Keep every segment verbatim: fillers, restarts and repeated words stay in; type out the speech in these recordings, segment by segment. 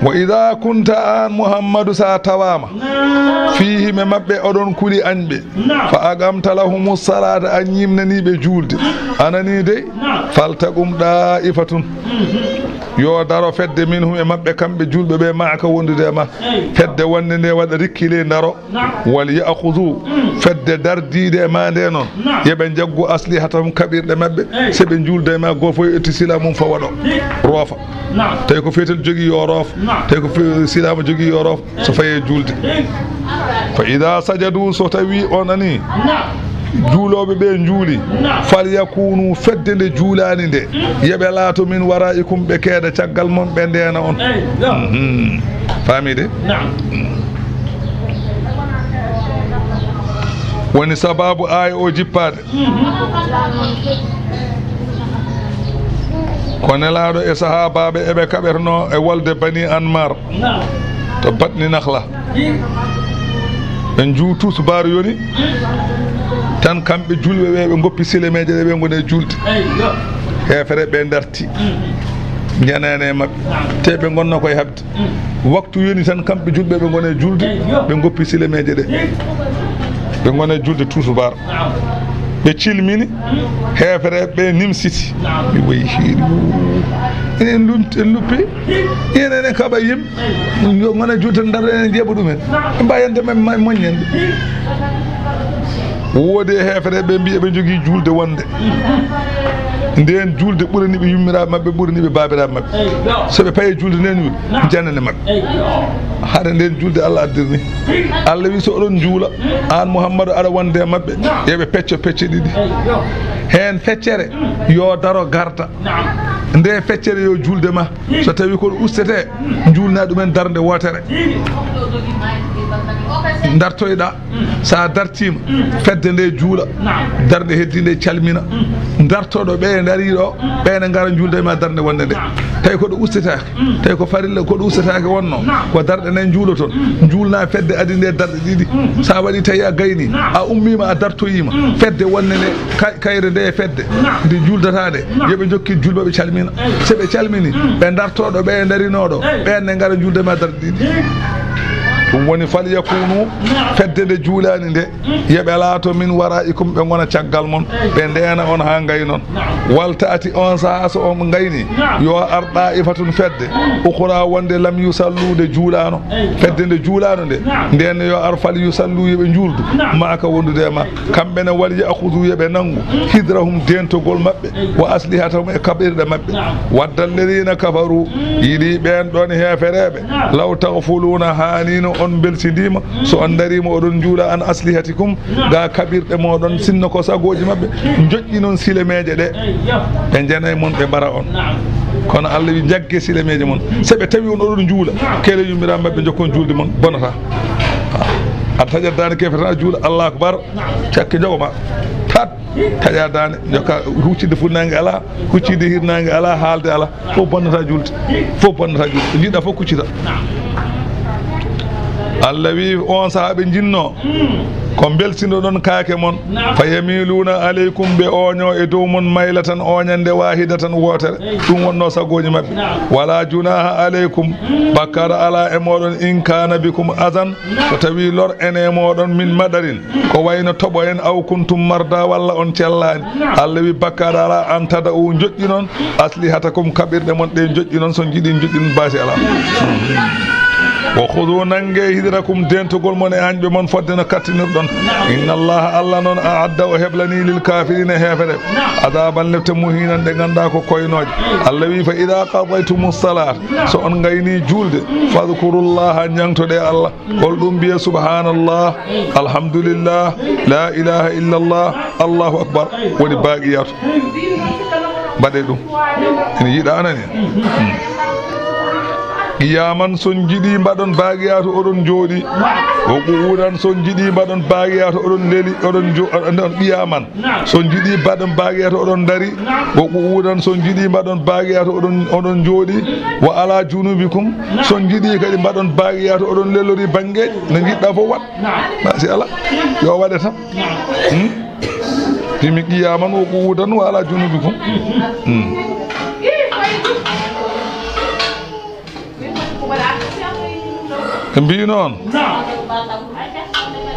Wa idha kunta, an Muhammadu, sa tawama, fihim, e maɓɓe, oɗon kuli añɓe, fa aqamta lahumu salata, a ñimnani ɓe julde, anani dey, faltaqum da'ifatun, yo daro fedde, minhum, e maɓɓe, kamɓe julɓe ɓe, ma'aka, wondude e ma, fedde wonde nde waɗa rikkile daro. Wal ya'khudhu, fedde dardiiɗe e ma nde noon, yo ɓe njaggu aslihatahum, kaɓirɗe maɓɓe. So ɓe njuulda e ma, gooto fof yo ƴettu silaa mum fawa ɗo, roofa. Tawi ko fetel jogii, yo roof. Tawi ko fe-, silaa mo jogii, yo roof. So fayi e juulde. Fa idha sajadu, so tawi on ani, juulooɓe ɓe njuuli, falyakunu, fedde nde juulaani nde, yo ɓe laato, min wara'ikum, ɓe keeda caggal mon, ɓe ndeena on. Mhm. Faami de? Woni sababu aaya o jippaade. Ko Nelaaɗo e sahaabaaɓe eɓe kaɓetnoo e wolde Bani Anmar to Batni Nakhla. Ɓe njuu tusubaar yoni, tan kamɓe julɓe ɓe, ɓe ngoppi silemeeje ɗe, ɓe ngoni e juulde. Heefere ɓe darti, njanani e maɓɓe, te ɓe ngonno koye haɓde. Waktu yoni tan, kamɓe julɓe ɓe ngoni e juulde, ɓe ngoppi silemeeje ɗe, ɓe ngoni e juulde tusubaar. Ɓe cilmini, heefere ɓe nimsiti. Mi wayi hiiri. Enen lum-, en luppi. Enen, enen kaɓa yim. Yo ngona juulde, ndaro enen jeeɓa ɗumen. Ɓe mbawi yande men ma-, moññen. Woodi e heefere ɓe mbiya ɓe jogii juulde wonde. Nden juulde ɓurani ɓe yummiraaɓe maɓɓe, ɓurani ɓe baabiraaɓe maɓɓe. So ɓe payi e juulde nden, njanane maɓɓe. Hade nden juulde Allah addirni. Allah wi, so oɗon juula, an Muhammadu, aɗa wonde e maɓɓe, yo ɓe pecco pecce ɗiɗi. Heen feccere, yo daro garda. Nde feccere yo juulde ma. So tawi ko ɗo ustete, juulna ɗumen darnde wootere. Dartoyɗa, sa dartima, fedde nde juula, darnde heddi nde calmina. Dartoɗo ɓe dari ɗo, ɓe ne ngara juulda e ma darnde wonde nde. Tawi ko ɗo ustetaake, tawi ko farilla ko ɗo ustetaake wonno, ko darɗe nayi juuloton, juulna fedde adi nde darɗe ɗiɗi. Sa waɗi tawi a gayni, a ummima, a dartoyima, fedde wonde nde, kay-, kayre nde e fedde nde juuldata nde, yo ɓe jokki julɓe ɓe calmina. So ɓe calmini, ɓe dartoɗo ɓe darinoɗo, ɓen ne ngara juulda e ma darɗe ɗiɗi. Ɗum woni, falyakunu, fedde nde juulani nde, yo ɓe laato, min wara'ikum, ɓe ngona caggal mon, ɓe ndeena on haa ngaynon. Wal ta'ti, on saha so on ngayni, yo ar da'ifatun, fedde, ukhra, wonde lam yusallu, nde juulano, fedde nde juulano nde, nden yo ar, fal yusallu, yo ɓe juuldu, ma'aka, wondude e ma. Kamɓe ne, wal ya'khudhu, yo ɓe nanngu, hidrahum, deentogol maɓɓe, wa aslihatahum, e kaɓirɗe maɓɓe. Wadda alladhina kafaru, yiɗi ɓeen ɗoon heefereeɓe, law taghfuluna, haanino on mbelsindiima, so on ndariima oɗon njuula, an aslihatikum, ga kaɓirɗe mooɗon, sinno ko sagooji maɓɓe, njoƴƴinon silemeeje ɗe, ɓe njanay mon, ɓe mbara on. Kono Allah wi, njagge silemeeje mon. So ɓe tawi on oɗon njuula, kele yummiraaɓe maɓɓe, njokkon juulde mon, bonata. Aɗa taƴa daande, kefetaa juula, Allahu akbar, cakke jogo ma, tat, taƴa daande, jokka, huccide funnaange alaa, huccide hirnaange alaa, haalde alaa, fof bonnata juulde, fof bonnata juulde, ko njiɗɗa fof kuccita. Allah wi, on sahaa ɓe njinnoo ko mbelsindoɗon kaake mon, fa yamiluuna aleykum, ɓe ooñoo e dow mon, maylatan, ooñannde, waahidatan, wootere, ɗum wonnoo sagooji maɓɓe. Wala junaaha aleykum, bakkaara alaa e mooɗon, in kaana bikum azan, so tawi lor ene e mooɗon, min maɗarin, ko wayno toɓo en, aw kuntum marda, walla on cellaani. Allah wi, bakkaara alaa, an tada'u, njoƴƴinon, aslihatakum, kaɓirɗe mon ɗe, njoƴƴinon, so njiɗi njoƴƴinon, baasi alaa. Wa khudu, nannge, hidrakum, deentogol mon e añɓe mon, fodde no kattinirɗon. Inna Allaha, Allah noon, a'adda, o heblani, lil kaafiriina, heefere, adaban, lepte, muhiinan, ɗe ngannduɗaa ko koynooje. Allah wi, fa idha qadaytumu salata, so on ngayni juulde, fadhkurullaha, ñaŋtoɗe Allah. Hol ɗum mbiye subhanallah, alhamdulillah, la ilaha illallah, Allahu akbar, woni baqiyatu. Mbaɗe ɗum. Ene yiɗa anani. Qiyaman, so on njiɗi mbaɗon baqiyatu, oɗon jooɗi. Wa qu'udan, so on njiɗi mbaɗon baqiyatu, oɗon leli, oɗon jo-, oɗon qiyaman. So on njiɗi mbaɗon baqiyatu, oɗon dari. Wa qu'udan, so on njiɗi mbaɗon baqiyatu, oɗon, oɗon jooɗi. Wa ala junubikum, so on njiɗi kadi mbaɗon baqiyatu, oɗon lelori banngeeji, no njiɗɗa fof waɗ. Ma si ala, yo waɗe tan. Hmm? Fimi qiyaman wa qu'udan wa ala junubikum. Hmm. Mbi noon,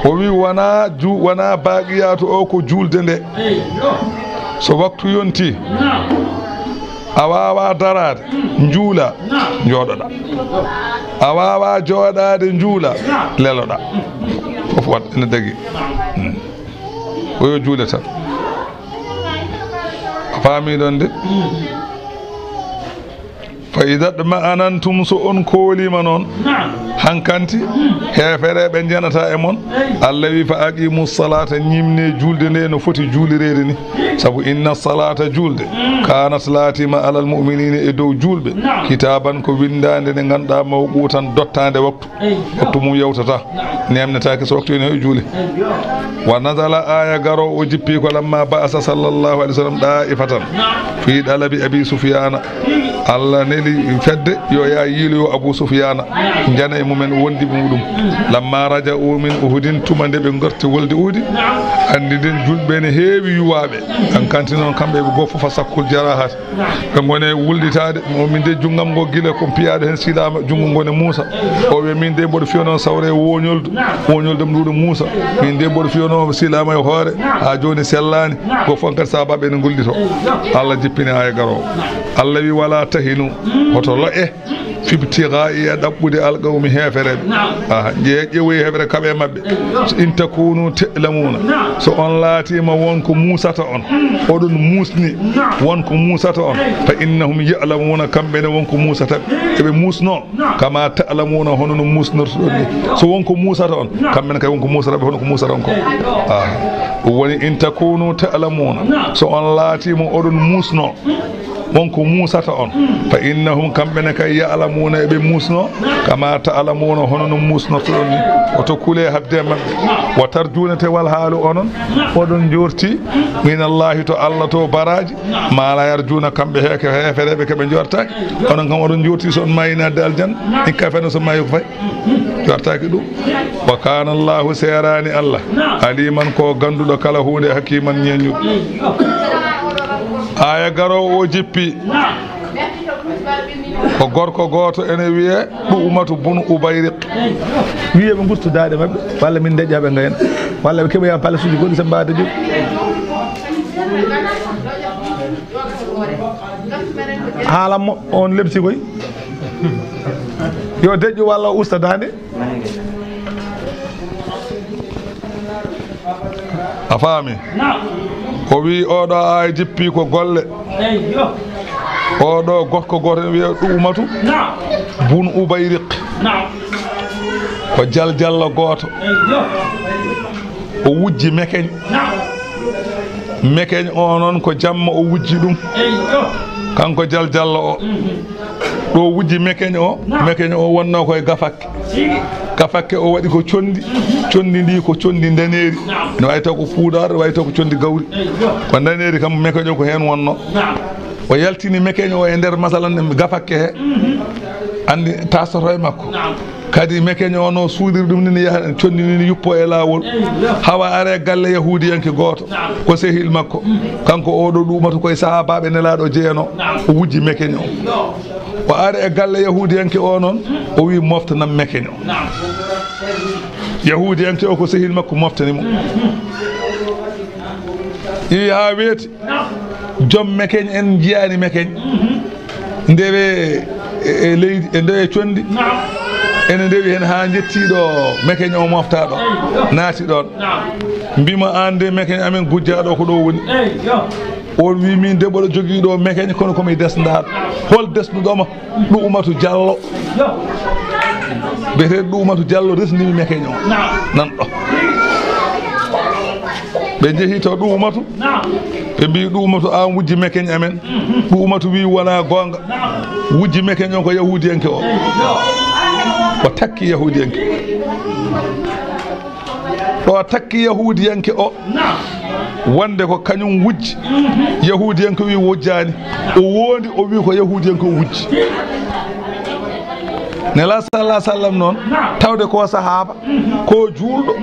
o wi wona ju-, wona baaqiyaatu o ko juulde nde. So waktu yonti, a waawa daraade, njuula, njooɗoɗa. A waawa jooɗaade, njuula, leloɗa. Fof wat ene dagi. Hmm. O yo juule tan. A faami ɗon de? Fa ida ɗma'anantum, so on kooliima noon, hankanti, heefereeɓe njanata e mon, Allah wi, fa aqimu salata, ñimne juulde nde no foti juulireede ni. Sabu inna salata, juulde, kanat, laatima, alal mu'minina, e dow juulɓe, kitaban, ko winndaande nde ngannduɗaa mawqutan, dottaande waktu. Waktu mum yawtata, neemnetaake so waktu ene hoy juule. Wa nazala, aaya garoowo o jippi ko lamma ba'asa sallallahu alayhi wa sallam daa'ifatan fi dalabi Abi Sufyaana. Allah neli fedde yo yaa yiiloyo Abu Sufyaana, njana e mumen wondiɓe muɗum. Lamma raja'u min Uhudin, tuma nde ɓe ngarti wolde Uhudi, anndi nden juulɓe ne heewi yuwaaɓe. An kanti noon kamɓe ɓe goo fof a sakkul jarahati. Ɓe ngone wulɗitaade, o min de junngam ngo gila ko piyaaɗo heen silaama, junngo ngo ne muusa. O wiya min de mboɗo fiyonoo sawre e wooñoldu, wooñoldu am nduɗo muusa. Min de mboɗo fiyonoo silaama e hoore, haa jooni sellaani. Ko fof kadi sababu ene ngullitoo. Allah jippini aaya garoowo. Allah wi, wala tahinu, hoto lo'e, fi ibtighaa'i, e ɗaɓɓude alqawmi heefereɓe. Aha, ƴe-, ƴeewoyi heɓre kaɓe maɓɓe. So in takunu ta'lamuna, so on laatiima won ko muusata on, oɗon muusni won ko muusata on, fa innahum ya'lamuna, kamɓe ne won ko muusata ɓe. Eɓe muusno, kama ta'lamuna, hono no muusnortoɗon ni. So won ko muusata on, kamɓe ne kay won ko muusata ɓe, hono ko muusata on ko. Aha. Ɗum woni, in takunu ta'lamuna, so on laatiima oɗon muusno, won ko muusata on. Fa innahum, kamɓe ne kay, ya'lamuna, eɓe muusno, kama ta'lamuna, hono no muusnortoɗon ni. Woto kule habde e maɓɓe. Wa tarjuna, te wal haalu onon, oɗon njorti, min Allahi, to Allah to, baraaji, ma la yarjuna, kamɓe heeke heefereɓe keɓe njortaaki. Onon kam oɗon njorti so on maayi naatde aljanna, hikka fena so maayi ko fay. Gartaaki ɗum. Wa kana Allahu, seeraani Allah, aliman, ko gannduɗo kala huunde, hakiman, ñeeñuɗo. Aaya garoowo o jippi. Ko gorko gooto ene wiyee Ɗu'umatu bun Ubayriq. Wiyee ɓe ngustu daaɗe maɓɓe, walla min ndeƴƴa ɓe ngayna, walla ɓe keɓoya palesuuji goɗɗi so mbaawde jogi. Haalan mo, on lepti koy. Yo deƴƴu walla o usta daande. A faami? Naam. O wi oɗo aaya jippi ko golle. Eyyo. Oɗo gorko gooto ene wiya Ɗu'umatu. Naam. Bun Ubayriq. Naam. Ko jaljallo gooto. Eyyo. O wujji mekeñ. Naam. Mekeñ o noon ko jamma o wujji ɗum. Eyyo. Kanko jaljallo o. Mhm. Ɗo wujji mekeñ o, naam, mekeñ o wonno koye gafakke. Sigi. Gafakke o waɗi ko condi, mhm, condi ndi ko condi ndaneeri. Naam. Ne wawi taw ko puudar, ne wawi taw ko condi gawri. Eyyo. Ko ndaneeri kam mekeñ o ko heen wonno. Naam. O yaltini mekeñ o e nder masalan gafakke he. Mhm. Andi tasoto e makko. Naam. Kadi mekeñ o no suuɗiri ɗum ni, ne yaha, condi ni, ne yuppo e laawol. Eyyo. Hawa are galle yahudiyanke gooto. Naam. Ko sehil makko. Mhm. Kanko oɗo Ɗu'umatu koye sahaabaaɓe Nelaaɗo jeyano. Naam. O wujji mekeñ o. Eyyo. O ari e galle yahudiyanke o noon, o wi moftanam mekeñ o. Naam. Yahudiyanke o ko sehil makko moftani mo. Mhm. Yehi haa weeti. Joom mekeñ en njiyaani mekeñ. Ndewe e, e leydi, e ndewe condi. Ene ndewi heen haa njettii ɗo mekeñ o moftaa ɗo. Naati ɗoon. Mbima aan de mekeñ amen gujjaaɗo ko ɗo woni. On wi min de mboɗo jogii ɗo mekeñ kono ko mi desndaaɗo. Hol desnuɗo ma? Ɗu'umatu Jallo. Biyeteeɗo Ɗu'umatu Jallo resnimi mekeñ o. Nan ɗo. Ɓe njehi to Ɗu'umatu. Ɓe mbi Ɗu'umatu, aan wujji mekeñ amen. Ɗu'umatu wi wona goonga. Wujji mekeñ o ko yahudiyanke o. O takki yahudiyanke. Ɗo takki yahudiyanke o. Wonde ko kañum wujji. Yahudiyanke wi wujjaani. O wondi, o wi ko yahudiyanke o wujji. Nela sallallahu sallam noon, tawde ko sahaaba, ko juulɗo,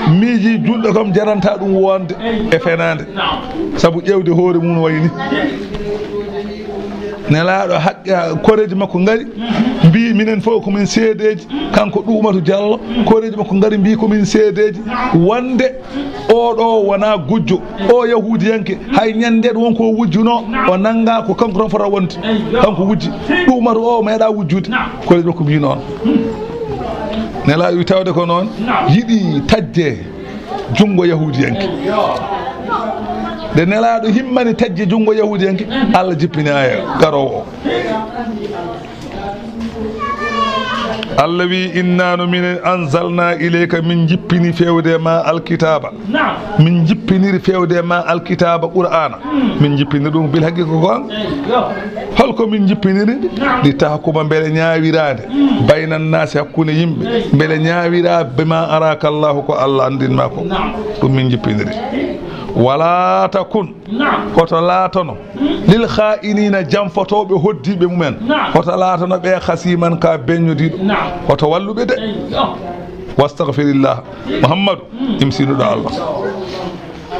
miiji juulɗo kam jaranta ɗum wonde e fenaande. Sabu ƴeewde hoore mum wayi ni. Nelaaɗo haqqe, koreeji makko ngari, mbii, "Minen fof ko min seedeeji." Kanko Ɗuumatu Jallo, koreeji makko ngari, mbii, "Ko min seedeeji." Wonde oo ɗoo wonaa gujjo, oo yahuudiyanke, hay ñande nde won ko wujjunoo, o nanngaa ko kanko tan fota wonde. Kanko wujji. Ɗuumatu oo meeɗaa wujjude. Koreeji makko mbii noon. Nelaaɗo wi tawde ko noon, yiɗi taƴde junngo yahuudiyanke. Nde Nelaaɗo himmani taƴde junngo yahuudiyanke, Allah jippini aaya garoowo o. Allah wi, "Inna no minen anzalna ilayka, min jippini fewde ma alkitaba." Min jippiniri fewde ma alkitaba Qur'ana. Min jippiniri ɗum bil haqqi ko goonga. Holko min jippiniri? Li tahkuma, mbele ñaawiraade. Bayna naasi, hakkunde yimɓe. Mbele ñaawira bima araka Allahu, ko Allah anndin ma ko. Ɗum min jippiniri. Wala takun, hoto laatono, lil kha'inina, janfotooɓe hoddiiɓe mumen. Hoto laatono ɓe khasiman, ka beññodiiɗo. Hoto walluɓe de. Wastaghfirillah. Muhammadu, imsinuɗo Allah.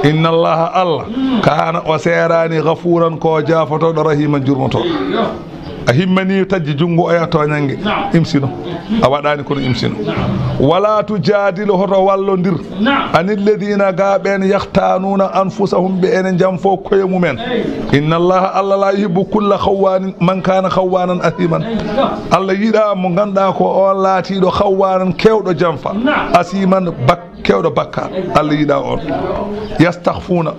Inna Allaha, Allah, kaana, o seeraani, ghafuuran, ko jaafotooɗo, rahiman, jurmotooɗo. A himmani taƴde junngo oya tooñannge, imsino. A waɗaani kono imsino. Wala tujaadilu, hoto wallondir, anil ladina, ga ɓeen, yahtanuuna anfusahum, ɓe ene janfo koye mumen. Inna Allaha, Allah, la yuhibbu kulla khawwanin, man kaana khawwanan asiman. Allah yiɗaa mo ngannduɗaa ko on laatiiɗo khawwanan, keewɗo janfa, asiman, bak-, keewɗo bakkaat. Allah yiɗaa on. Yastakhfuna.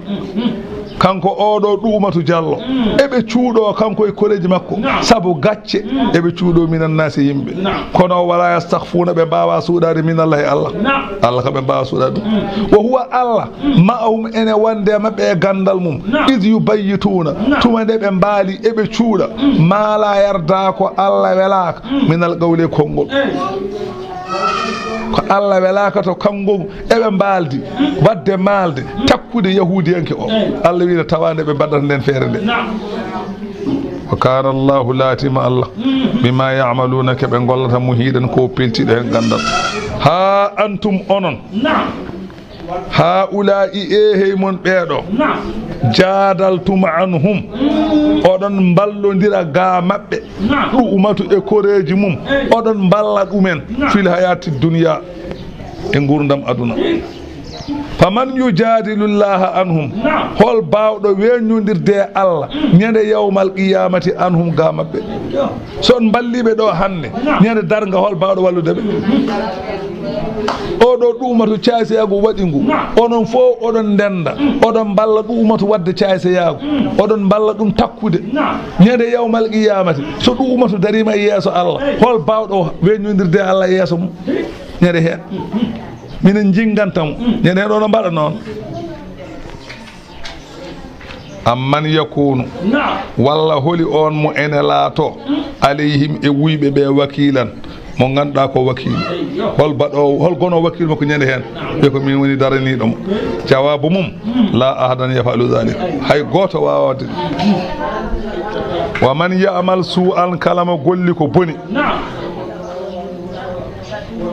Kanko oɗo Ɗuumatu Jallo, eɓe cuuɗo kanko e koreeji makko, sabu gacce, eɓe cuuɗo minan naasi yimɓe. Kono wala yastakhfuna, ɓe mbaawa suuɗaade minallahi, Allah. Allah kam ɓe mbaawa suuɗaade ɗum. Wa huwa, Allah, ma'ahum, ene wonde maɓɓe e ganndal mum. Iz yubayyituna, tuma nde ɓe mbaali eɓe cuuɗa, ma la yarda, ko Allah welaaka, minal qawli, e konngol. Ko Allah welaaka to kanngol, eɓe mbaaldi, waɗde maalde, takkude yahuudiyanke o. Allah wi, no tawa nde ɓe mbaɗata nden feere nde. Wa kana Allahu, laatima Allah, bima ya'maluna, ke ɓe ngollata, muhiɗan, ko peltiɗo hen ganndal. Ha antum onon, haula'i, e hey mon ɓeeɗo, jadaltum anhum, oɗon mballondira ga maɓɓe, Ɗuumatu e koreeji mum, oɗon mballa ɗumen, fil hayati dunya, e nguurndam aduna. Faman yujadilu llaha anhum, hol baawɗo weññondirde e Allah ñande yawmal qiyamati anhum, ga maɓɓe? So on mballiɓe ɗo hannde, ñande darnga, hol baawɗo wallude ɓe? Oɗo Ɗuumatu caasiyaagu waɗi ngu, onon fof oɗon ndenda, oɗon mballa Ɗuumatu waɗde caasiyaagu, oɗon mballa ɗum takkude. Ñande yawmal qiyamati, so Ɗuumatu darima e yeeso Allah, hol baawɗo weññondirde e Allah e yeeso mum? Ñande heen. Minen jinnganta mo. Ñande heen oɗon mbaɗa noon. Amman yakunu, walla holi on mo ene laato, alayhim, e wuyɓe ɓe, wakilan, mo ngannduɗaa ko wakiilu? Hol baɗoowo, hol gono wakiilu makko ñande heen? Ɓe ko min woni daraniiɗo mo. Jawaabu mum, la ahadan yafalu dhalik. Hay gooto waawaa waɗde ɗum. Wa man ya'mal su'an, kala mo golli ko boni.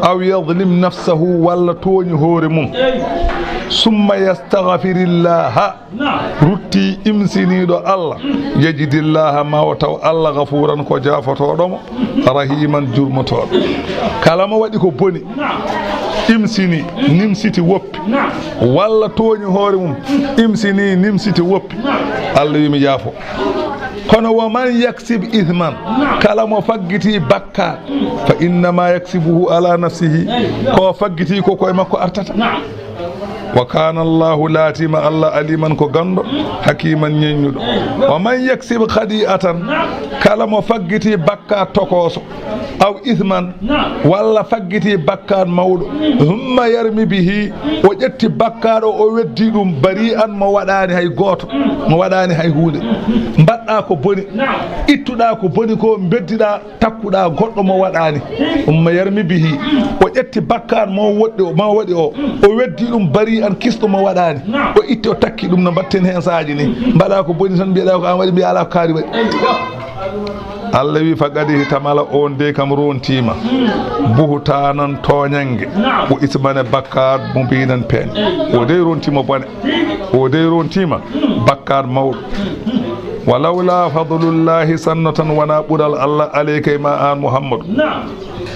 Aw yadlim nafsahu, walla tooñi hoore mum. Summa yastaghfirillaha, rutti imsiniiɗo Allah, yajidillaha, ma o taw Allah, ghafuran, ko jaafotooɗo mo, rahiman, jurmotooɗo. Kala mo waɗi ko boni, imsini, nimsiti, woppi, walla tooñi hoore mum, imsini, nimsiti, woppi, Allah wi mi yaafo. Kono wa man yaksib ithman, kala mo faggiti bakkaat, fa innama yaksibuhu ala nafsihi, ko faggiti ko koye makko artata. Wa kana Allahu, laatima Allah, aliman, ko ganndo, hakiman, ñeññuɗo. Wa man yaksib khati'atan, kala mo faggiti bakkaat tokooso, aw ithman, walla faggiti bakkaat mawɗo, thumma yarmi bihi, o ƴetti bakkaat o, o weddi ɗum, bari'an, mo waɗaani hay gooto, mo waɗaani hay huunde. Mbaɗɗaa ko boni, ittuɗaa ko boni ko, mbeddiɗaa, takkuɗaa goɗɗo mo waɗaani. Thumma yarmi bihi, o ƴetti bakkaat mo woɗɗi o, mo waɗi o, o weddi ɗum, bari'an, kisɗo, mo waɗaani. O itti, o takki ɗum, no mbaɗten heen saaji ni. Mbaɗaa ko boni tan, mbiyeɗaa ko an waɗi, mbiya alaa ko kaari waɗi. Allah wi, faqad ihtamala, on dey kam rontiima, buhtanan, tooñannge, wa isman, e bakkaat, mubiinan, peeñ. O dey rontiima bone, o dey rontiima bakkaat mawɗo. Wa lawla fadlullahi, sanno tan wona ɓural Allah, alayka e ma an Muhammadu. Naam.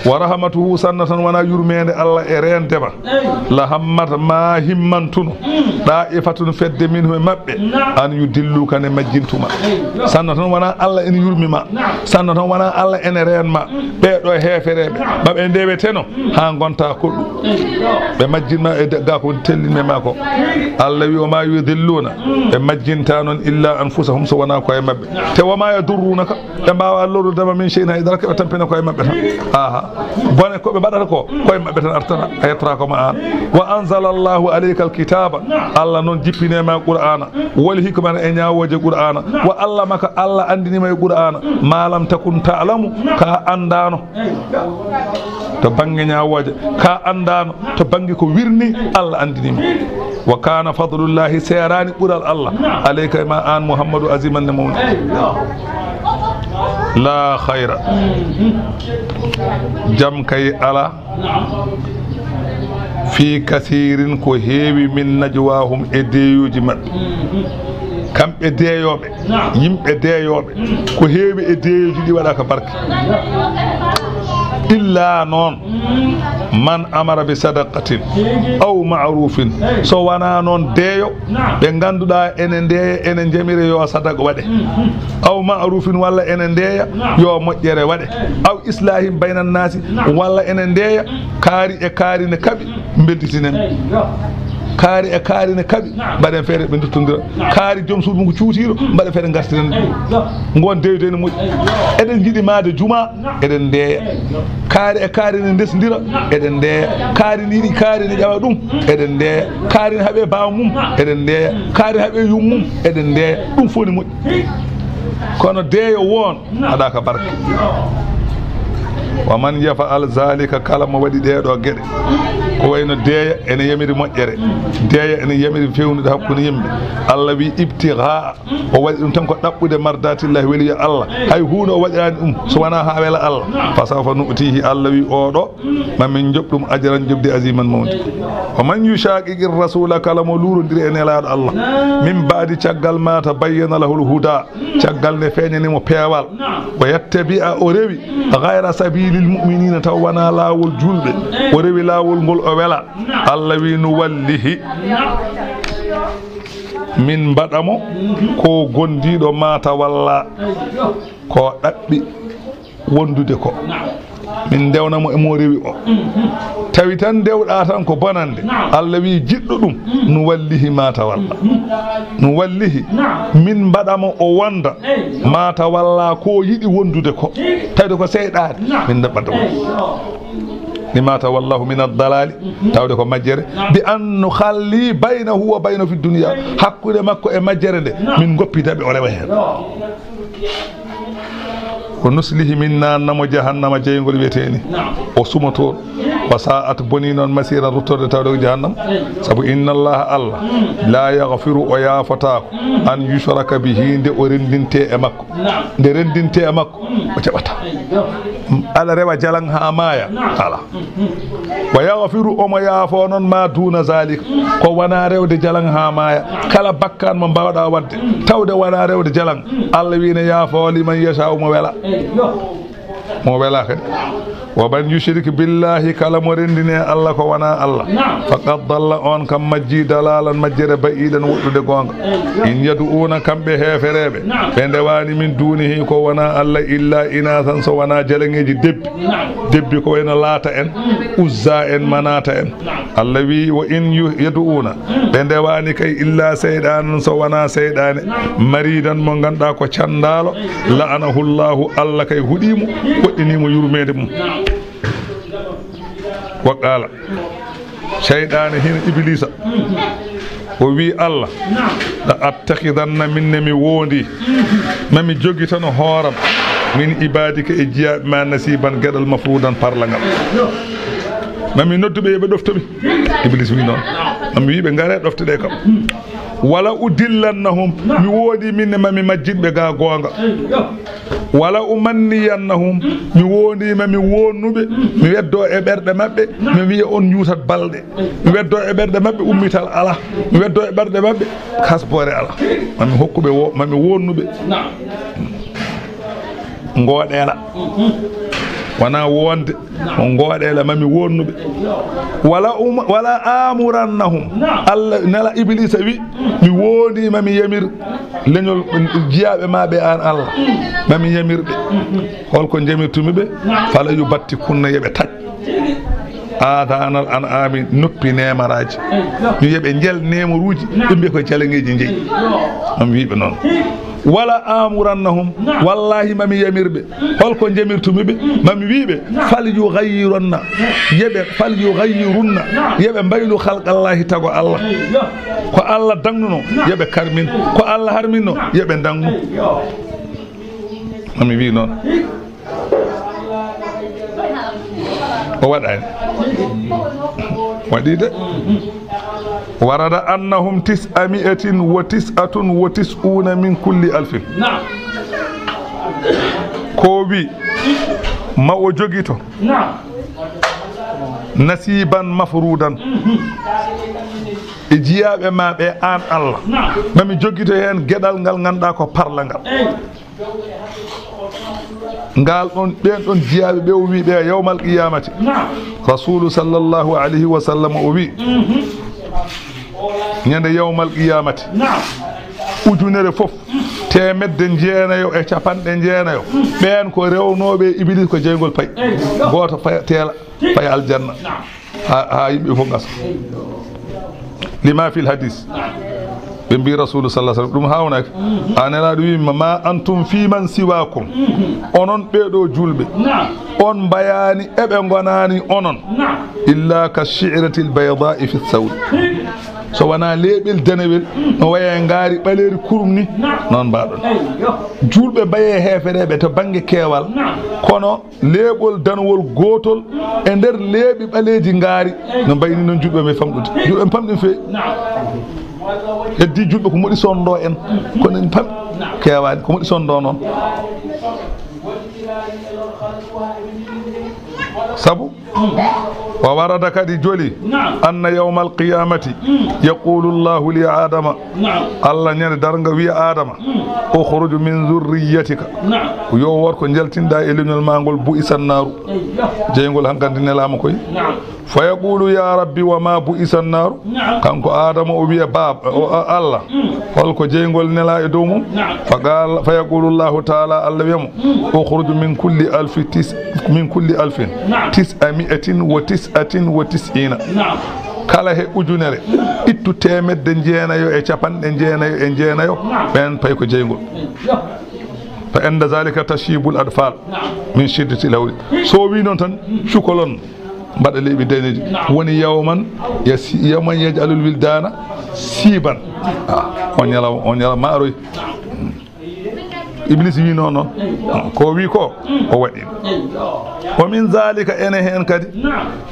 Wa rahmatuhu, sanno tan wona yurmeende Allah e reende ma. Eey. La hammat ma himmantuno. Mm. Daa'ifatun fedde minhum e maɓɓe. Naam. An yudilluka ne majjintuma. Eey. Sanno tan wona Allah ene yurmi ma. Naam. Sanno tan wona Allah ene reen ma. Mm. Ɓee ɗo heefereeɓe. Naam. Maɓe ndeweteno. Mm. Haa ngonta koɗɗu. Eey. Ɓe majjinma e de-, ga ko tellinɓe ma ko. Eey. Allah wi, "Wa ma yudilluna." Mm. Ɓe majjinta noon illa anfusahum so wona koye maɓɓe. Naam. Te wa ma yadurrunaka. Ɓe mbaawa lorrude ma min shay'in hay dara, ko ɓe tampina koye maɓɓe tan. Aha. Bone ko ɓe mbaɗata ko, koye maɓɓe tan artata, a yettata ko ma an. Wa anzala Allahu alayka alkitaba. Allah noon jippini e ma Qur'ana. Wal hikmata e ñaawooje Qur'ana. Wa allamaka, Allah anndini ma e Qur'ana. Ma lam takun ta'lamu, ka anndaano. To bannge ñaawooje, ka anndaano. To bannge ko wirni, Allah anndini ma. Wa kana fadlullahi, seeraani ɓural Allah, alayka e ma an Muhammadu aziman ne mawni. La khayra. Jam kay ala. Fi kasirin ko heewi min najwahum e deeyooji maɓɓe. Kamɓe deeyooɓe, yimɓe deeyooɓe, ko heewi e deeyooji ɗi waɗaka barke. Illa noon, man amara bi sadaqatin aw ma'rufin, so wona noon deeyo ɓe ngannduɗaa ene ndeeya, ene njamira yo sadaqa waɗe. Aw ma'rufin, walla ene ndeeya yo moƴƴere waɗe. Aw islahin bayna nnaasi, walla ene ndeeya kaari e kaari ne kaɓi, mbelditinen. Kaari e kaari ne kaɓi, mbaɗen feere ɓe nduttondira. Kaari joom suudu mum ko cuutiiɗo, mbaɗen feere ngartiren ɗum. Ngon deeyde ene moƴƴi. Eɗen njiɗi maade juma, eɗen ndeeya. Kaari e kaari ne ndesndira, eɗen ndeeya. Kaari ne yiɗi, kaari ne ƴawa ɗum, eɗen ndeeya. Kaari ne haɓe baawa mum, eɗen ndeeya. Kaari ne haɓe yum mum, eɗen ndeeya. Ɗum fof ne moƴƴi. Kono deeyo woon, aɗa ka barke. Wa man yaf'al zalika, kala mo waɗi ɗee ɗoo geɗe, ko wayno deeya ene yamiri moƴƴere, deeya ene yamiri fewnude hakkunde yimɓe. Allah wi, ibtighaa, o waɗi ɗum tan ko ɗaɓɓude mardatillahi, weliyo Allah. Hay huunde o waɗiraani ɗum so wonaa haa wela Allah. Fa sawfa nu'tihi, Allah wi, oɗo, ma min joɓ ɗum ajran, joɓdi aziman mawndi. Wa man yushaqiqir rasula, kala mo luurondiri e Nelaaɗo Allah, min ba'di, caggal ma tabayyana lahul huda, caggal nde feeñani mo peewal, wa yattabi'a, o rewi, ghayra sabilil mu'minina, taw wonaa laawol juulɓe, o rewi laawol ngol o wela, Allah wi, nuwallihi, min mbaɗa mo ko gondiiɗo ma tawalla, ko ɗaɓɓi wondude ko. Min ndewna mo e mo rewi o. Tawi tan ndewɗa tan ko bonande. Allah wi, jiɗɗo ɗum, nuwallihi ma tawalla. Nuwallihi, min mbaɗa mo o wonda ma tawalla ko yiɗi wondude ko. Tawde ko seyɗaane, min mbaɗa mo. Lima tawallahu min ad-dalali, tawde ko majjere. Bi an nukhalli baynahu wa baynahu fi dunya. Hakkunde makko e majjere nde, min ngoppi daɓe o rewa heen. Wa nuslihi, min naanna mo jahannama jeyngol wiyetee ni. O suma toon. Wa sa'at, boni noon, masiran, ruttorde tawde ko jahannama. Sabu inna Allaha, Allah, la yaghfiru, o yaafotaako, an yushraka bihi, nde o renndintee e makko. Nde renndintee e makko, o jaɓata. Aɗa rewa jalaŋ haa maaya? Alaa. Wa yaghfiru, omo yaafoo noon, ma duna zalik, ko wonaa rewde jalaŋ haa maaya. Kala bakkaan mo mbaawɗaa waɗde, tawde wonaa rewde jalaŋ, Allah wi ne yaafoo liman yasha, mo wela. Mo wela kadi. Wa man yushrik billahi, kala mo renndini e Allah ko wonaa Allah, faqad dalla, on kam majji, dalalan, majjere, ba'idan, woɗɗude goonga. In yad'una, kamɓe heefereeɓe, ɓe ndewaani min dunihi, ko wonaa Allah, illa inathan, so wonaa jalaŋeeji debbi. Debbi ko wayno Laata en, Uzza en, Manata en. Allah wi, wa in yu-, yad'una, ɓe ndewaani kay illa seyɗanan, so wonaa seyɗaane, maridan, mo ngannduɗaa ko canndaalo, la'anahu Allahu, Allah kay huɗii mo, woɗɗinii mo yurmeende mum. Wa qala, seyɗaane hino Ibliisa. O wi Allah, la attakhidanna, min ne mi wondi, ma mi jogitano hooram, min ibadika, e jiyaaɓe ma, nasiban, geɗal, mafrudan, parlangal. Ma mi noddu ɓe, yo ɓe ɗofto mi. Iblis wi noon. Ma mi wi ɓe, ngare ɗofte ɗe kam. Wala udillannahum, mi woodi min ne ma mi majjin ɓe ga goonga. Wala umanniyannahum, mi woodi ma mi wonnuɓe, mi weddo e ɓerɗe maɓɓe, mi wiya on njuutat balɗe. Mi weddo e ɓerɗe maɓɓe ummital ala. Mi weddo e ɓerɗe maɓɓe kasboore ala. Ma mi hokkuɓe wo, ma mi wonnuɓe. Ngoɗeela. Wona wonde. Mo ngoɗeela ma mi wonnuɓe. Wala um, wala amurannahum. Allah nela Iblisa wi, mi wondi ma mi yamir leñol jiyaaɓe ma ɓe an Allah. Ma mi yamir ɓe. Holko jamirtumi ɓe? Fala yubatti kunna yeɓe taƴ. Adanal an ami noppi nemaraji. Mi yeɓe njel nemaruji, ɓe mbiya ko jalangeji jeyi. Am wiɓe noon. Wala amurannahum, wallahi mami yamirɓe. Holko jamirtumi ɓe? Mami wiɓe, fal yughayyirunna, yeɓe, fal yughayyirunna, yeɓe mbaylu khalqallahi tago Allah. Ko Allah dangnuno, yeɓe karmin. Ko Allah harminno, yeɓe dangnu. Mami wi noon. O waɗani. Waɗi de. Warada annahum tis'a mi'atin wa tis'atun wa tis'una min kulli alfin. Ko wi ma o jogito nasiban mafrudan e jiyaaɓe ma ɓe an Allah. Mami jogito heen geɗal ngal ngannduɗaa ko parlangal. Ngal ɗon, ɓen ɗon jiyaaɓe ɓe o wi ɓe yawmal qiyamati. Rasulu sallallahu alayhi wa sallam o wi, ñande yawmal qiyamati, ujunere fof, teemedde jeenayo e capanɗe jeenayo, ɓen ko rewnooɓe Iblis ko jeyngol pay. Gooto faya, teela, faya aljanna. Ha, ha yimɓe fof ngasa. Lima fil hadis. Ɓe mbi Rasulu sallallahu alaihi wasallam, ɗum haawnaki. A Nelaaɗo wi ma, ma antum fi man siwakum. Onon ɓeɗo julɓe. On mbayani eɓe gonani onon. Illa ka shi'ratil bayda'i fi thawr. So wona leeɓel danewel, no waya ngaari ɓaleeri kurum ni, noon mbaɗon. Julɓe mbaye heefereɓe to bannge keewal, kono leeɓol danwol gootol e nder leeɓi ɓaleeji ngaari, no mbayni noon julɓe ɓe famɗude. Julɓe ɓe pamɗi no feewi. Heddi julɓe ko moɗi sonndo en, kono en pamɗi keewaani, ko moɗi sonndo noon. Sabu wa warada kadi joli, anna yawmal qiyamati yaqulu Allahu li Adama, Allah ñande darnga wiya Adama, ukhruj min zurriyatika, yo worko jaltinɗa e leñol ma ngol, bu'isa naaru, jeyngol hankadi nelaama koy. Fa yaqulu ya rabbi wa ma bu'isa naaru, kanko Adama o wiya, baaba, o, a-, Allah, holko jeyngol nela e dow mum? Fa qala, fa yaqulu Allahu taala, Allah wiya mo, ukhruj min kulli alfi tis-, min kulli alfin tis'a mi'atin wa tis'atin wa tis'ina. Kala he ujunere, ittu teemedde jeenayo e capanɗe jeenayo e jeenayo, ɓen pay ko jeyngol. Fa inda zalika tashibul adfal min shiddati lawli. So wi noon tan, cukolon mbaɗa leeɓi daneeji. Woni yawman yasi-, yawman yaj'alul wildana siban. Ah, on ñalawma, on ñalawma maaroy. Iblis wi noon noon. Ko wi ko, o waɗi. Wa min zalika, ene heen kadi,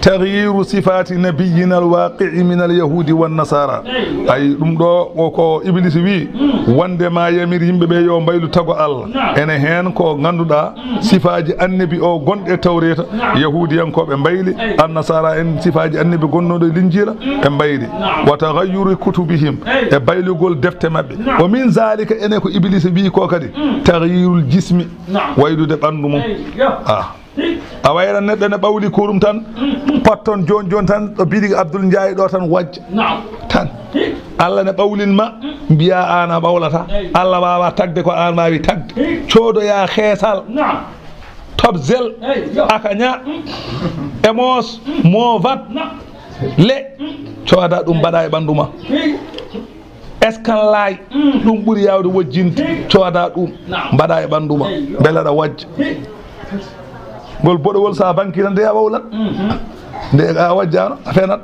taghyiru sifati nabiyyina al-waqi'i min al-yahudi wan nasara. Ay, ɗum ɗo, o ko Iblis wi, wonde ma yamir yimɓe ɓe yo mbaylu tago Allah. Ene heen ko ngannduɗaa sifaaji annabi o gonɗi e Tawreeta, Yahuudiyankooɓe mbayli, Annasara en sifaaji annabi gonnooɗo e Linjiila, ɓe mbayli. Wa taghayyuri kutubihim, e baylugol defte maɓɓe. Wa min zalika, ene ko Ibliisa wi'i ko kadi, taghyirul jismi, waylude ɓanndu mum. Ah. A wayra neɗɗo ne ɓawli kurum tan, potton jooni jooni tan, ɗo Bidi Abdul Njaay ɗo tan wajja. Tan. Allah ne ɓawlin ma, mbiya an a ɓawlata. Allah waawa tagde ko an waawi tagde. Coodoya xeesal. Top zel. Akaña. Emos. Movat. Le. Cooda ɗum mbaɗa e ɓanndu ma. Eskanlaay, ɗum ɓuri yaawde wojjinde, cooda ɗum, mbaɗa e ɓanndu ma, mbele aɗa wajja. Ngol boɗowol, so a banki tan, de a ɓawlat. Nde a wajjaano, a fenat.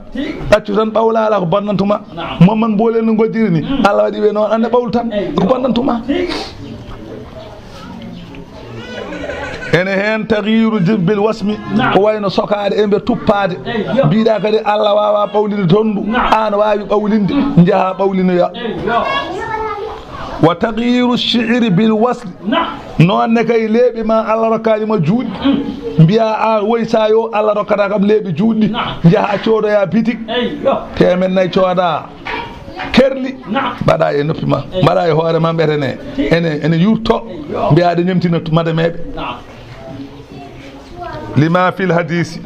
Accu tan, ɓawla ala ko bonnantuma. Momman mboolel no ngojjiri ni, Allah waɗi ɓe noon, annde ɓawlu tan, ko bonnantuma. Heen taghyiru jibbil wasmi, ko wayno sokaade e nder tuppaade. Mbiɗa kadi Allah waawa ɓawlinde tondu, aan waawi ɓawlinde, njaha ɓawlinoya. Wa taghyiru shi'ri bil wasli. Noon ne kay leeɓi ma Allah rokkaani ma juutɗi. Mbiya a woy sa yo Allah rokkata kam leeɓi juutɗi. Njaha coodoya bitik. Teemen nayi cooda. Kerli. Mbaɗa e noppi ma. Mbaɗa e hoore ma mbetene. Ene, ene yurto. Mbiya aɗa ñemtina madameɓe. Lima fil hadisi.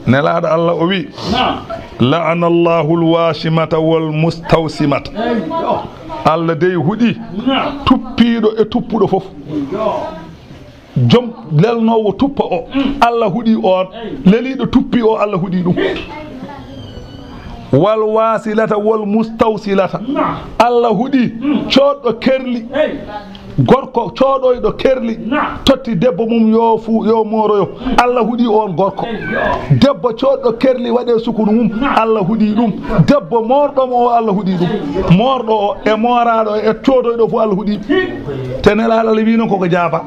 Nelaaɗo Allah o wi, la'ana Allahu al-washimata wal mustawsimata. Allah dey huɗi tuppiiɗo e tuppuɗo fof. Joom lelnoowo tuppa o, Allah huɗi on. Leliiɗo tuppi o, Allah huɗi ɗum. Wal wasilata wal mustawsilata. Allah huɗi coodɗo kerli. Gorko cooɗoyɗo kerli, totti debbo mum yo fu, yo mooroyo. Allah huɗi on gorko. Debbo cooɗɗo kerli waɗe sukunu mum, Allah huɗi ɗum. Debbo moorɗo mo o, Allah huɗi ɗum. Moorɗo o e mooraɗo o e coodoyɗo fu, Allah huɗi. Te Nelaaɗo Allah wi noon koko jaaba.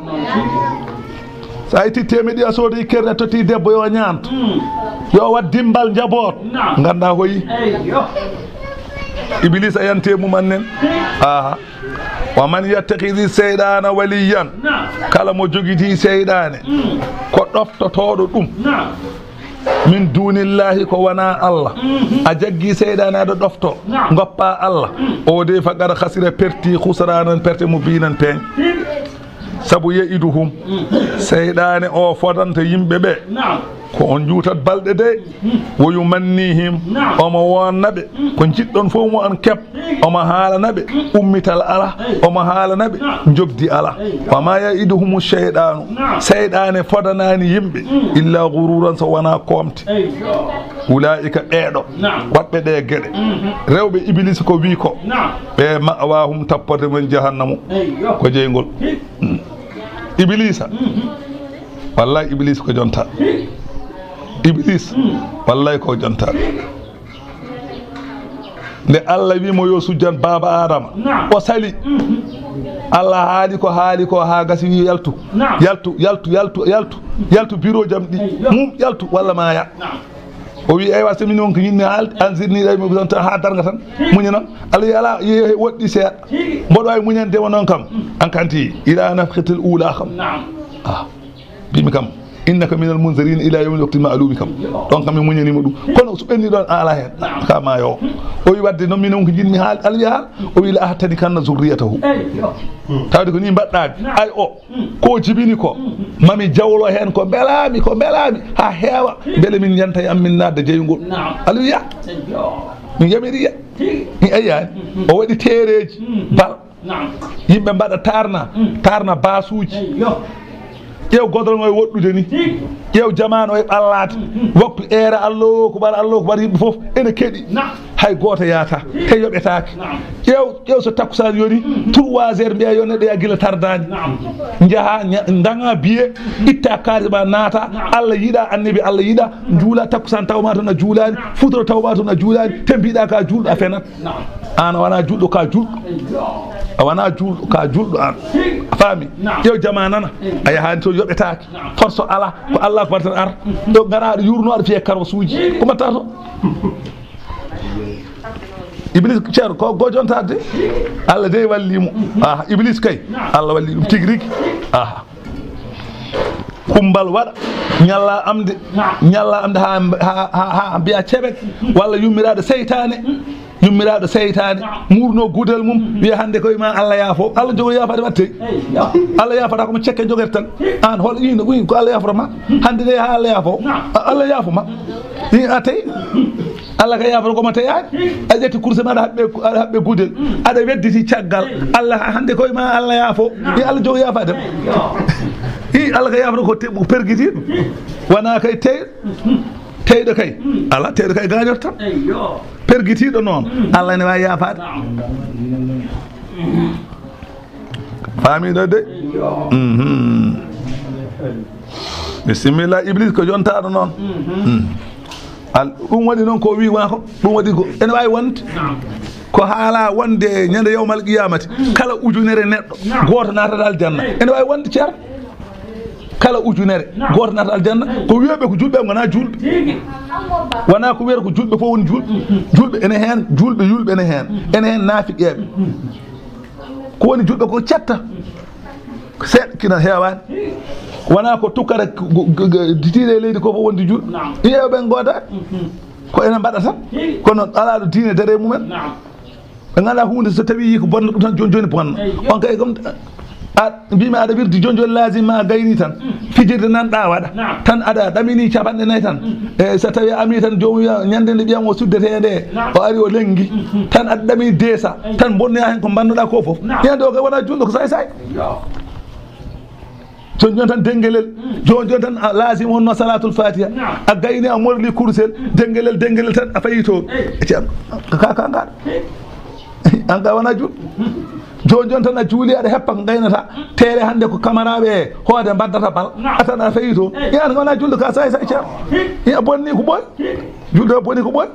So a itti temeɗɗe a soodi kerli a totti debbo yo ñaanto. Yo waɗ dimbal njaboot. Ngannda hoyi. Ibilisa yante mum annen. Aha. Wa man yattakhidhi shaytana waliyan. Kala mo jogiti seyɗaane ko ɗoftotooɗo ɗum. Min dunillahi, ko wona Allah. A jaggi seyɗaane aɗa ɗofto. Goppa Allah. O de faqad khasira, perti, khusranan, perte mubinan, peeñ. Sabu ya'iduhum, seyɗaane o fodanta yimɓe ɓe. Ko on njuutat balɗe de. Wa yumannihim, omo wonna ɓe ko njiɗɗon fof mo on keɓ. Omo haalana ɓe ummital ala, omo haalana ɓe njobdi ala. Wa ma ya'iduhumu shaytanu, seyɗaane fodanaani yimɓe illa ghururan, so wona koomte. Ulaa'ika, ɓeeɗo waɗɓe ɗe geɗe, rewɓe Iblis ko wi ko, ɓe ma'wahum, tapporde mum jahannamu, ko jeyngol. Iblisa. Wallahi, Iblis ko jonta. Iblis, wallahi ko jonta. Nde Allah wi mo yo sujjan baaba Adama, o sali. Allah haali ko haali ko haa gasi, wi yaltu. Yaltu, yaltu, yaltu, yaltu. Yaltu biro jamɗi mum, yaltu walla maya. O wi, eywa, so min won ko yinmi haal, anzirni ila yawmi yub'athun, haa darnga tan. Muñana. Allah wi, ala, ye, woɗɗi seeɗa. Mboɗo wawi muñande mo noon kam. An kanti, ila nafkhatil ula kam. Ah. Mbimi kam, innaka minal munzirina ila yawmil waqtil ma'lumi kam. Ɗon kam mi muñanima ɗum. Kono so ɓenni ɗon, a ala hen. Ka ma yo. O wi, wadde noon min won ko jinmi haal, Allah wi haal. O wi, la ahtanikanna zurriyatahu. Tawde ko ni mbaɗɗa. Ay o. Ko jibini ko, mami jawlo heen ko mbelaami, ko mbelaami haa heewa, mbele min yanta e am, min naatda jeyngol. Naam. Aɗa wiya? Eyyo. Min yamiri ya. Tigi. Mi ayyaani. O waɗi teereeji, bal. Naam. Yimɓe mbaɗa taarna, taarna baasuuji. Eyyo. Ƴeew godorngo e woɗɗude ni. Tigi. Ƴeew jamaanu e ɓallaade. Waktu eera Allahu akbar, Allahu akbar, yimɓe fof ene keɗi. Naam. Hay gooto yaata, te yoɓetaake. Naam. Ƴeew, ƴeew so takkusaan yoni, trois heures mbiya yo neɗɗo yaa gila tardaani. Naam. Njaha, ña-, ndaŋa biye, itta kaari ma naata, naam, Allah yiɗa, annabi Allah yiɗa, njuula takkusaan taw ma toon a juulaani, futuro taw ma toon a juulaani, te mbiɗa ka juulɗo a fenat. Naam. Aan a wona juulɗo, ka juulɗo. Eyyo. A wona juulɗo, ka juulɗo aan. Tigi. A faami? Naam. Ƴeew jama nana, a yahaani toon yoɓetaake. Naam. Force ala, ko Allah ko waɗata ar. Ɗo ngara aɗa yurno aɗa fiya karwasuuji. Ko mbaɗta to? Iblis, ceerno, ko gojontaade. Allah dey walli mo. Ah, Iblis kay, Allah walli ɗum tigi rigi. Ah. Kumbal waɗa, ñalla amde, ñalla amde ha, ha, ha, ha mbiya ceɓet, walla yummiraaɗo seytaane, yummiraaɗo seytaane, murno gudal mum, wiya hannde koye ma Allah yaafo. Allah jogo yaafaade watte. Allah yaafata ko mo cekke jogere tan. Aan hol ino, ino ko Allah yaafata ma. Hannde de ha Allah yaafo. A-, Allah yaafo ma. I a tawi. Allah ka yaafata ko ma tayaani. A ƴetti kurse ma aɗa haɓɓe, aɗa haɓɓe gudel. Aɗa wedditi caggal. Allah hannde koye ma Allah yaafo. I Allah jogo yaafaade ma. I Allah ka yaafata ko te-, pergitiiɗo. Wona kay tey, teyɗo kay. Ala teyɗo kay gañoto tan. Eyyo. Pergitiiɗo noon, Allah ne waawi yaafaade. Faamiɗo de? Mhm. Bisimilla, Iblis ko jontaaɗo noon. Mhm. Mm. Al-, ɗum waɗi noon ko wi ma ko, ɗum waɗi ko, ene waawi wonde. Naam. Ko haala wonde ñande yawmal qiyamati, kala ujunere neɗɗo, naam, gooto naatata aljanna. Ene waawi wonde, ceer. Kala ujunere, naam, gooto naata aljanna, naam, ko wiyeɓe ko julɓe, ngonaa julɓe. Tigi. Wonaa ko wiyata ko julɓe fof woni julɓe. Mhm. Julɓe ene heen, julɓe yulɓe ene heen. Mhm. Ene heen naafiqeeɓe. Mhm. Ko woni julɓe ko cetta. Seeɗa kina heewaani. Tigi. Wonaa ko tukkata ko, ko, ko, ko tiiɗe e leydi ko fof wonde julɓe. Naam. Iyeeɓe ɓen gootaani. Mhm. Ko enen mbaɗata. Tigi. Kono alaa ɗo diine dare mumen. Naam. Ɓe nganndaa huunde, so tawii ko bonno ɗum tan, jooni jooni bonna. Eyyo. On kay, comme a mbimi aɗa wirdi jooni jooni, laazim ma a gayni tan. Mm. Fijirde nan ɗa waɗa. Naam. Tan aɗa ɗamini capanɗe nayi tan. Mm. E so tawii a ami tan, joomum wiya, ñande nde ɓiyam o suddetee nde, naam, o ari o lenngi. Mm. Tan aɗa ɗamini deux cents. Eyyo. Tan bonnoya heen ko mbannoɗa ko fof. Naam. Ñande o kay wona julɗo, ko saay saay. Eyyo. Jooni jooni tan denngelel. Mm. Jooni jooni tan a laazim wonno salaatul faatiha. Naam. A gayni a morli kurusel. Mm. Denngelel, denngelel tan a fayi toon. Ey. E ceerno, ka, ka, ka, ka. Ey. An ka wona juul. Mm. Jooni jooni tan a juuli aɗa heppa ko gaynata. Mm. Teele hannde ko kamaraaɓe e hoode mbaddata bal. Naam. A tan aɗa fayi toon. Ey. An ka wona juulɗo ka saay saay ceerno. Ey. A bonni ko ɓooy. Ey. Julde o boni ko ɓooy.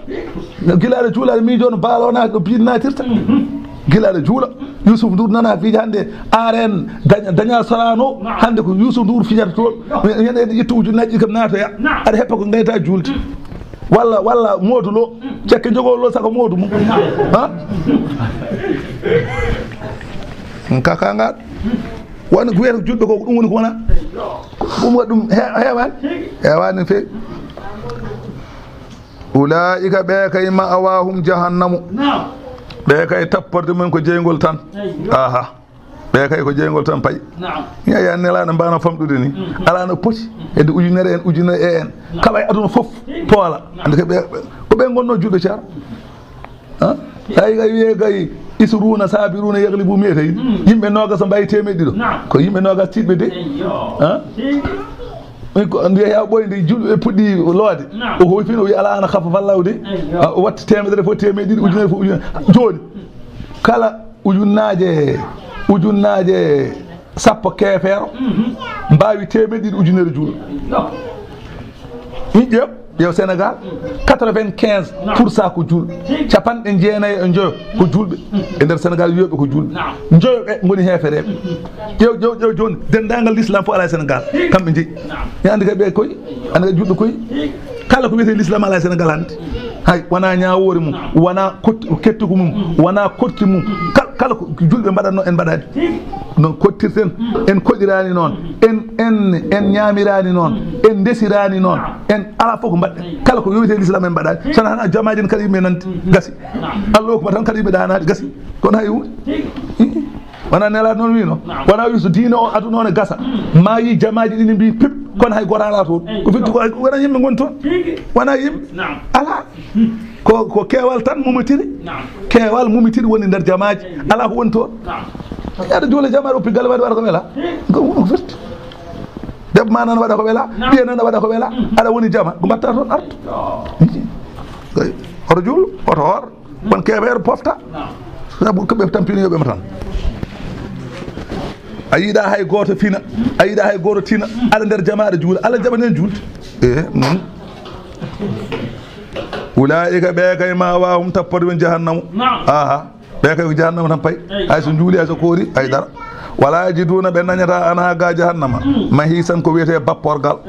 Gila aɗa juula, aɗa miijo no baalo wona ɗo biiɗi naatirta. Mhm. Gila aɗa juula. Youssouf Ndour nana fiija hannde, R N daña, daña Sorano. Naam. Hannde ko Youssouf Ndour fijata toon. Yo. Ñande ene ƴetta ujunnaaji ɗi kam naatoya. Naam. Aɗa heppa ko ngayta juulde. Mm. Walla, walla Modou Lo. Mm. Cekke jogo Lo saka Modou mum. Naam. Ha? Ka, ka ngal. Woni ko wiyata julɓe ko, ko ɗum woni ko wona. Ɗum waɗi ɗum he-, heewaani. Heewaani no feewi. Ulaa'ika ɓe kay ma'awaahum jahannamu. Naam. Ɓe kay tapporde mum ko jeyngol tan. Eyyo. Aha. Ɓe kay ko jeyngol tan payi. Naam. Ya, ya nelaaɗo mbaano famɗude ni. Mm. Alaa no poti. Mm. Hedde ujunere en, ujunere e en. Naam. Kala e aduna fof poola. Naam. Ande ko ɓe, ɓe, ko ɓe ngonno julɓe ceer. Ha? Tawi kay wiye kay isruuna saabiruna yaglibu mi'atayn. Mm. Yimɓe noogas mbayi teemeɗɗe ɗiɗo. Naam. Ko yimɓe noogas tiiɗɓe de. Eyyo. Ha? Min ko nde ya ɓoyde julɓe puɗɗi loode. Naam. O hoyfino, o wi, "Alaa ana khaffafa Allahu de." Eyyo. Ah, o watti teemedere fof, teemeɗɗe ɗiɗi, naam, ujunere fof, ujunere. Jooni, kala ujunnaaje, ujunnaaje sappo keefeero, mhm, mbaawi teemeɗɗe ɗiɗi ujunere juulɗo. Yo. Ƴeew, ƴeew Sénégal, quatre-vingt-quinze pour cent ko juulɓe. Capanɗe jeenayi e njoyo ko juulɓe. E nder Sénégal, wiyeeɓe ko juulɓe. Naam. Njoyo ɓe ngoni heefereeɓe. Ƴeew, ƴeew, ƴeew jooni, denndaangal l'islam fof alaa e Sénégal. Kamɓe njeyi. Naam. Mi anndi kay ɓe koy, anndi kay juulɓe koy. Kala ko wiyetee l'islam alaa e Sénégal hannde. Hay, wonaa ñaawoore mum, wonaa kott-, kettugu mum, wonaa korti mum. Kal-, kala ko julɓe mbaɗatnoo, en mbaɗaani. Noon kottirten, en koɗiraani noon, en, en, en ñaamiraani noon, en ndesiraani noon, en alaa fof ko mbaɗɗen. Kala ko yowiti e l'islam en mbaɗaani. So wonaa hana jamaaji en kala yimɓe nanti, gasi. Allahu akbar tan kala yimɓe ɗaanaade, gasi. Kono hay huunde. Wonaa nelaaɗo noon wiino. Wonaa wi so diine o aduna o ne gasa. Maayi jamaaji ɗi ne mbii pip, kono hay gooto alaa toon. Ko firti ko, ko wonaa yimɓe ngoni toon. Wonaa yimɓe. Alaa. Ko, ko keewal tan mumitiri. Naam. Keewal mumitiri woni nder jamaaji. Alaa ko woni toon. Naam. Aɗa juula jama, aɗa woppi galle, waɗa, waɗa ko wela. Ko, ko firti. Debbo ma nana waɗa ko wela, naam, ɓiya nana waɗa ko wela. Mm. Aɗa woni jama, ko mbatta toon artu. Ko oto juul, oto hoor. Won keebeero pofta. Naam. Sabu ko ɓe tampini yo ɓe mo tan. A yiɗa hay gooto fina, a yiɗa hay gooto tina, aɗa nder jama aɗa juula. Alla jaɓani en juulde. Eh, noon. Ulaa'ika ɓe kay ma'waahum tapporde mum jahannamu. Naam. Aha. Ɓe kay ko jahannama tan payi. Eey. Hay so juuli, hay so koori, hay dara. Wala yajiduuna, ɓe dañata anha ga jahannama. Mm. Mahiisan, ko wiyetee bapporgal.